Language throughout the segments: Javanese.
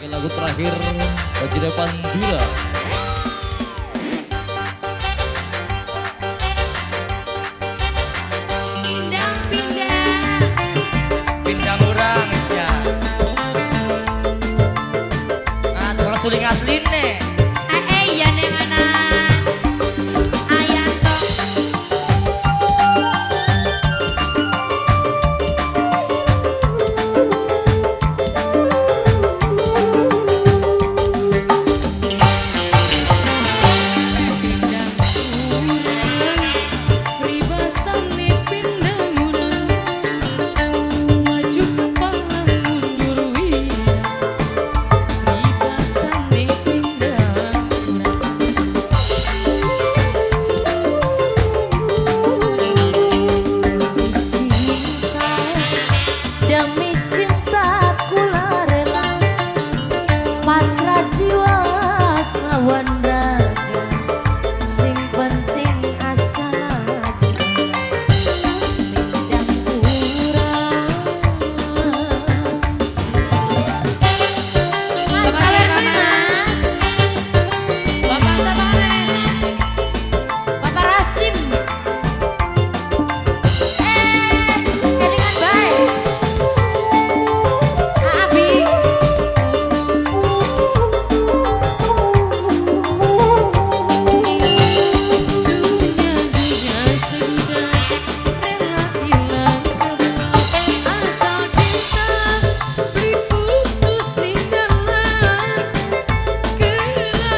Lagu terakhir Bajire Pandura. Pindah-pindah pindah murah ya. Ah, tukang suling asline. Eh iya neng anak Ayanto. Pribasane pindah murah, maju kepala mundur wira. Pribasane pindah murah. Cinta demi cinta kula rela pasrah jiwa lawan raga, sing penting asal mindang urang. Mas sabar mas. Bapak siapa mas? Bapak Rasim, eh kelingan bae Abi. Sunya dunia sudah rela hilang kebuang, asal cinta beli putus ning dalan kelara.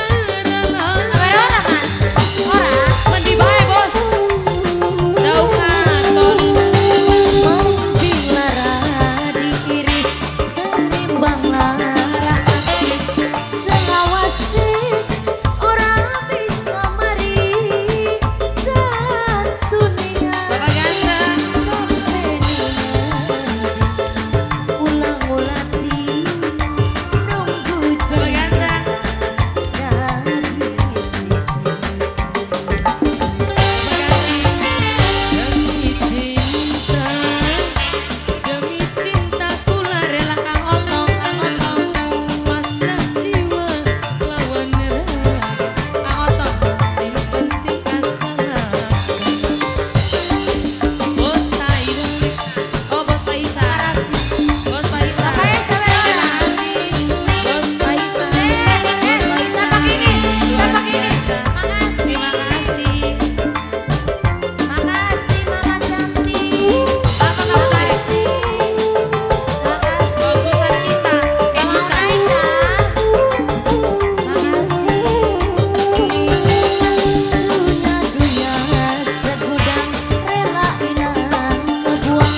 Sabar ora mas? Ora. Mandi bae bos. Jauh kantor. Mending lara diiris tenimbang lara ati, selawase ora bisa mari dunia. Bapak ganteng. Sampai ulang-ulati nunggu Bapak ganteng. dari sini. Bapak ganteng. Demi cinta kula rela kang otong, kang otong, pasrah jiwa lawan raga, Kang otong. Sing penting asal. Bos Taiwan, oh bos Paisa, bos Paisa, Bapak sabar ora? Terima kasih, bos Paisa, Eh, eh, bos Paisa, siapa ini? Luar Siapa ini? biasa. Makasih. Terima kasih. Makasih Mama cantik. Bapak Mas Makasih. Makasih. Bagusan kita, Mau Elisa. naik kah? Makasih. Sunya dunia segudang rela ilang kebuang,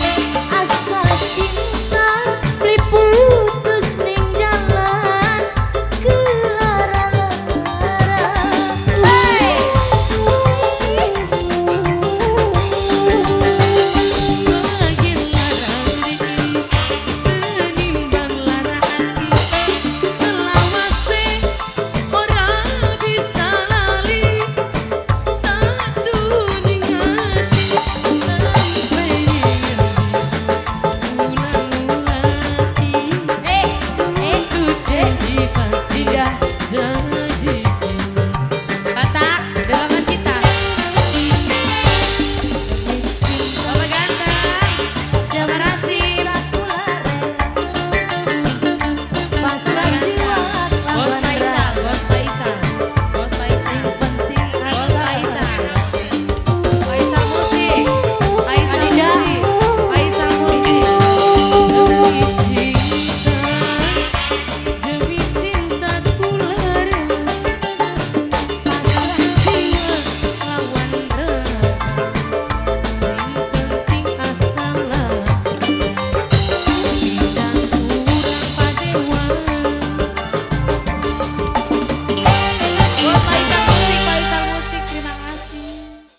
asal cinta beli putus ning jalan kelara-lara. Hey. Makin larang diiris tenimbang lara ati, selawase ora bisa lali, tak tuning ati sampai ulang-ulati Eh, eh. nunggu janji pasti.